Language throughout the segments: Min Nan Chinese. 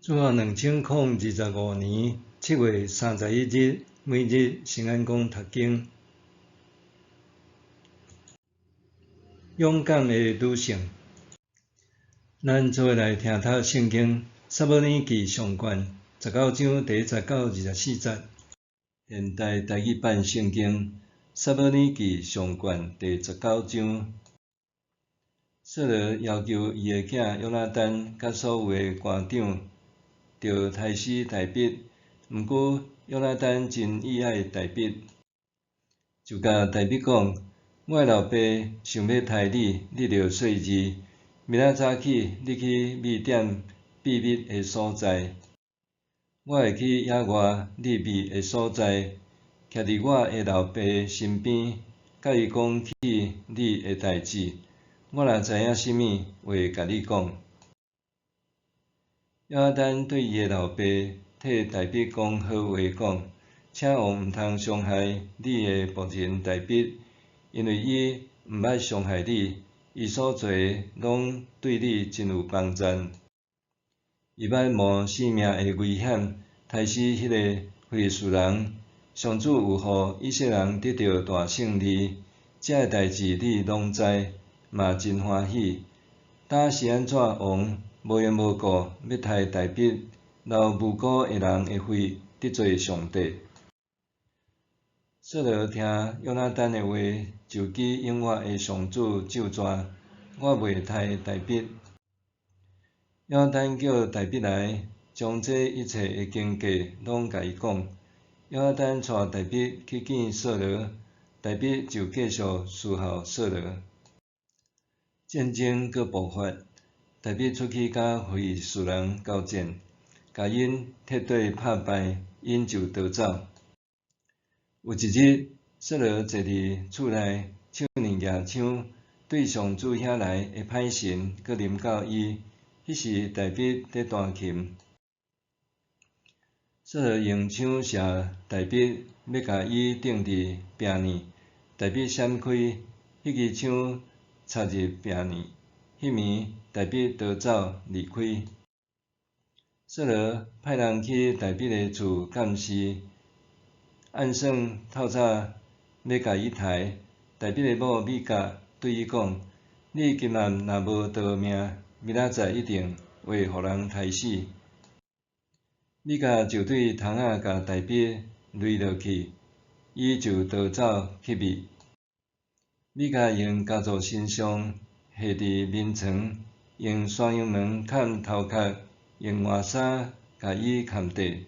主後2025年7月31日，每日聖安講讀經。勇敢的女性，咱做伙來聽讀聖經《撒母耳記上卷》19章第1節到24節。現代台語版聖經《撒母耳記上卷》第十九章。掃羅要求伊的囝約拿單佮所有的官長，著刣死大衛。毋過約拿單真意愛大衛，就共大衛講：我的老爸想欲刣你，你著細膩。明仔早起，你去米店秘密的所在，我會去野外你覕的所在，徛佇我的老爸身邊，佮伊講起你的代誌。我若知影啥物，會共你講。約拿單對伊的老爸替大衛講好話，講：請王毋通傷害你的僕人大衛，因為伊毋捌傷害你，伊所做的攏對你真有幫贊。伊捌冒性命的危險，刣死彼个非利士人。上主有予以色列人得著大勝利，這个代誌你攏知，嘛真歡喜。今是按怎王無緣無故欲刣大衛，流無辜的人的血，得罪上帝？掃羅聽約拿單的話，就舉永活的上主咒誓：我袂刣大衛。約拿單叫大衛來，將這一切的經過攏共伊講。約拿單帶大衛去見掃羅，大衛就繼續侍候掃羅。戰爭閣爆發，大衛出去佮非利士人交戰，共𪜶徹底拍敗，𪜶就逃走。有一日，掃羅坐佇厝內，手裡舉槍，對上主遐來的歹神閣臨到伊。彼時大衛佇彈琴，掃羅用槍射大衛，欲共伊釘佇爿呢。大衛閃開，彼支槍插入爿呢。彼暝大衛逃走離開。掃羅派人去大衛的厝監視，按算透早欲共伊刣。大衛的某米甲對伊講：你今暗若無逃命，明仔載一定會予人刣死。米甲就對窗仔共大衛擂落去，伊就逃走去覕。米甲用家族神像下佇眠床，用山羊毛崁頭殼，用外衫共伊崁底。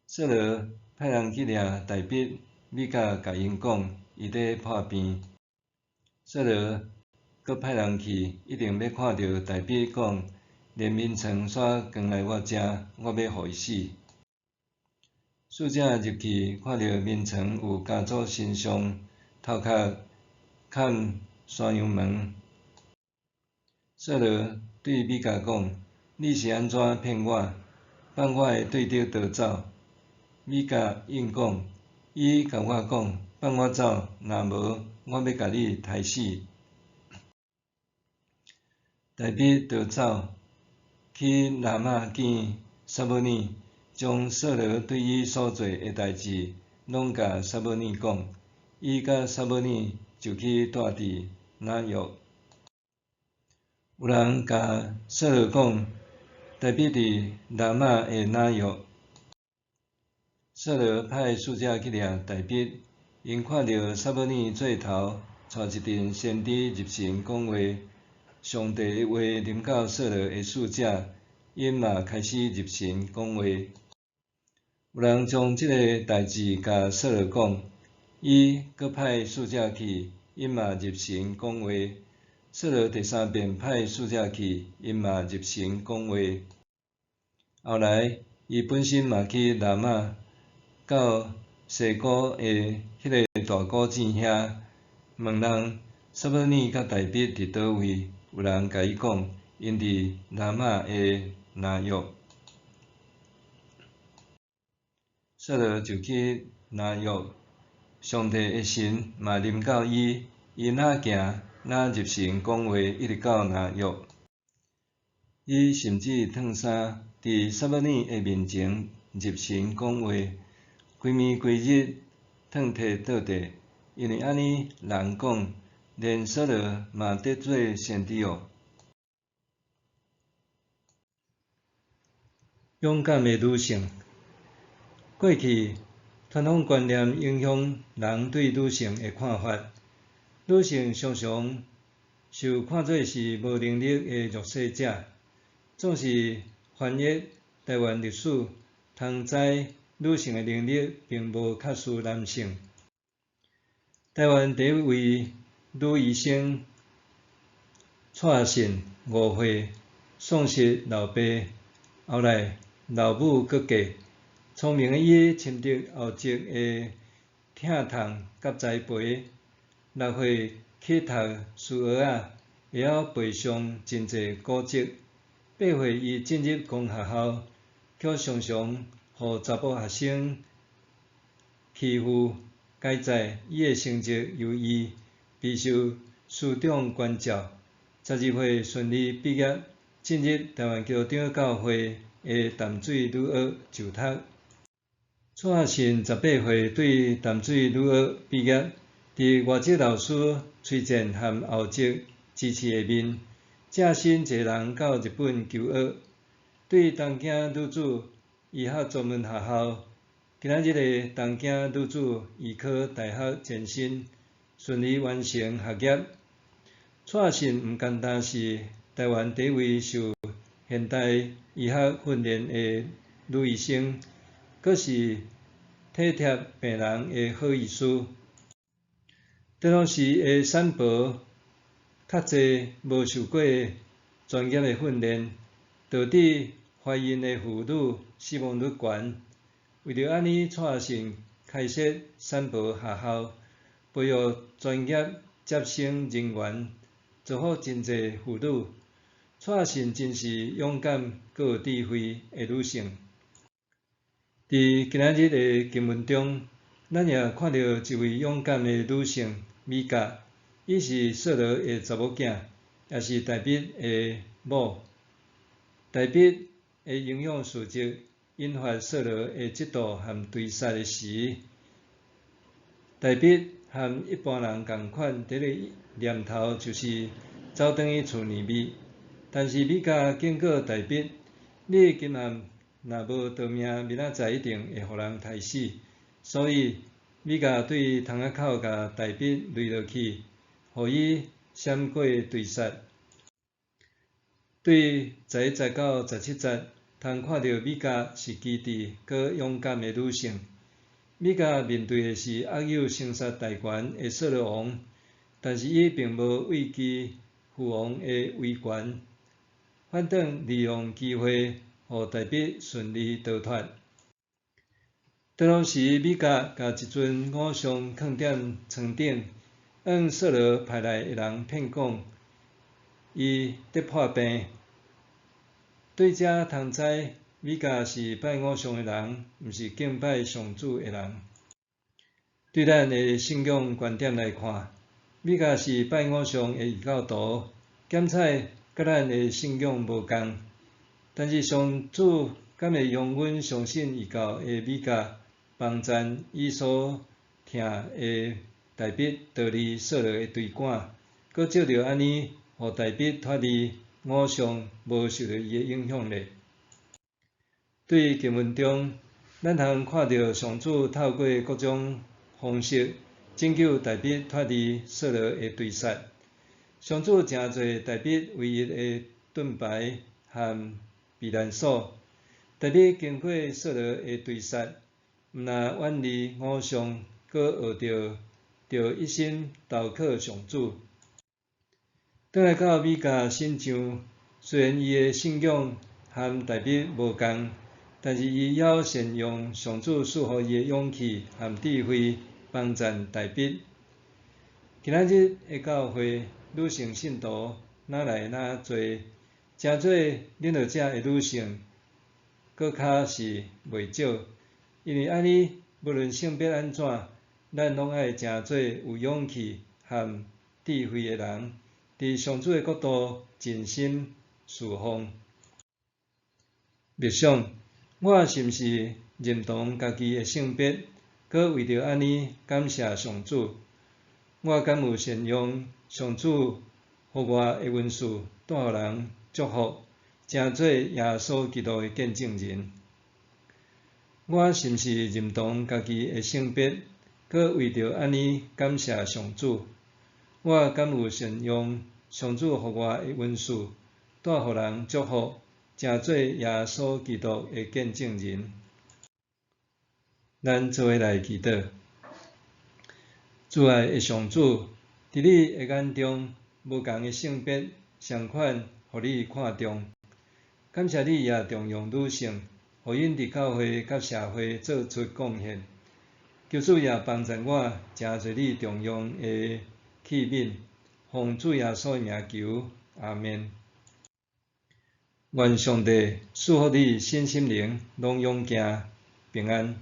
掃羅派人去掠大衛，米甲共𪜶講，伊佇破病。掃羅閣派人去，一定欲看著大衛，講：連眠床煞扛來我遮，我欲予伊死。使者入去，看著眠床有家族神像，頭殼崁山羊毛。掃羅對米甲講：你是按怎騙我，放我的對敵逃走？米甲應講：伊共我講，放我走，若無，我欲共你刣死。大衛逃走，去拉瑪見撒母耳，將掃羅對伊所做的代誌攏共撒母耳講。伊佮撒母耳就去蹛佇拿約。有人共掃羅講，大衛佇拉瑪的拿約。掃羅派使者去掠大衛，𪜶看著撒母耳做頭，帶一陣先知入神講話，上帝的話臨到掃羅的使者，𪜶嘛開始入神講話。有人將這个代誌共掃羅講，伊閣派使者去，𪜶嘛入神講話。掃羅第三遍派使者去，𪜶嘛入神講話。後來，伊本身嘛去拉瑪，到西谷的彼个大古井遐，問人撒母耳佮大衛佇佗位？有人共伊講，𪜶佇拉瑪的拿約。掃羅就去拿約，上帝的神嘛臨到伊，伊若行，若入神講話，一直到拿約。伊甚至褪衫，佇撒母耳的面前入神講話，規暝規日褪體倒地，因為按呢人講，連掃羅嘛得做先知哦。勇敢的女性。過去，傳統觀念影響人對女性的看法。女性常常受看做是無能力的弱勢者。總是翻閱臺灣歷史，通知女性的能力並無較輸男性。臺灣第一位女醫生蔡信5歲喪失老爸，後來老母閣嫁。聰明的伊深得後姪的疼痛佮栽培。6歲去讀書學仔，會曉背誦真濟古籍。8歲伊進入公學校，卻常常予查埔學生欺負。佳哉伊的成績優異，備受師長關照。12歲順利畢業，進入臺灣基督長教會的淡水女學就讀。蔡信18歲對淡水女學畢業，佇外籍老師崔健和後姪支持下面，隻身一个人到日本求學。對東京女子醫學專門學校，今仔日的東京女子醫科大學前身，順利完成學業。蔡信毋單單是臺灣第一位受現代醫學訓練的女醫生，閣是體貼病人的好醫師。當時的產婆較濟無受過專業的訓練，導致懷孕的婦女死亡率懸。為著按呢，蔡信開設產婆學校，培育專業接生人員，造福真濟婦女。蔡信真是勇敢閣有智慧的女性。佇今仔日的經文中，咱也看到一位勇敢的女性米甲，伊是掃羅的查某囝，也是大衛的某。大衛的英勇事蹟引發掃羅的嫉妒和追殺的時，大衛和一般人仝款，第一个念頭就是走轉去厝內面。但是米甲警告大衛：你今暗若無逃命，明仔載一定會予人刣死。所以米甲對窗仔口共大衛擂落去，予伊閃過追殺。對11節到17節，通看著米甲是機智閣勇敢的女性。米甲面對的是握有生殺大權的掃羅王，但是伊並無畏懼父王的威權，反轉利用機會，予大衛順利逃脫。當時米甲共一尊偶像囥佇床頂，向掃羅派來的人騙講，伊得破病。對這通知，米甲是拜偶像的人，毋是敬拜上主的人。對咱的信仰觀點來看，米甲是拜偶像的異教徒，檢採佮咱的信仰無仝。但是上主敢會容阮相信異教的米甲幫贊伊所疼的大衛逃離掃羅的追趕，閣藉著按呢，予大衛脫離偶像，無受著伊的影響咧。對經文中，咱通看著上主透過各種方式拯救大衛脫離掃羅的追殺。上主成做大衛唯一的盾牌和避難所。大衛經過掃羅的追殺，毋但遠離偶像，閣學著著一心投靠上主。轉來到米甲身上，雖然伊的信仰和大衛無仝，但是伊猶善用上主賜予伊的勇氣和智慧，幫贊大衛。今仔日的教會，女性信徒愈來愈濟，成做領導者的女性，閣較是袂少。因為按呢，無論性別按怎，咱攏愛成做有勇氣和智慧的人，佇上主的國度盡心事奉。默想，我是毋是認同家己的性別，閣為著按呢感謝上主？我敢有善用上主予我的恩賜，帶予人祝福，成做耶穌基督的見證人？我是毋是認同家己的性別，閣為著按呢感謝上主？我敢有善用上主予我的恩賜，帶予人祝福，成做耶穌基督的見證人？咱做伙來祈禱。慈愛的上主，佇你的眼中，無仝的性別相款，予你看重。感謝你也重用女性，予𪜶佇教會佮社會做出貢獻。求主也幫助我，成做你重用的器皿。奉主耶穌的名求，阿們。願上帝賜福你身心靈攏勇健平安。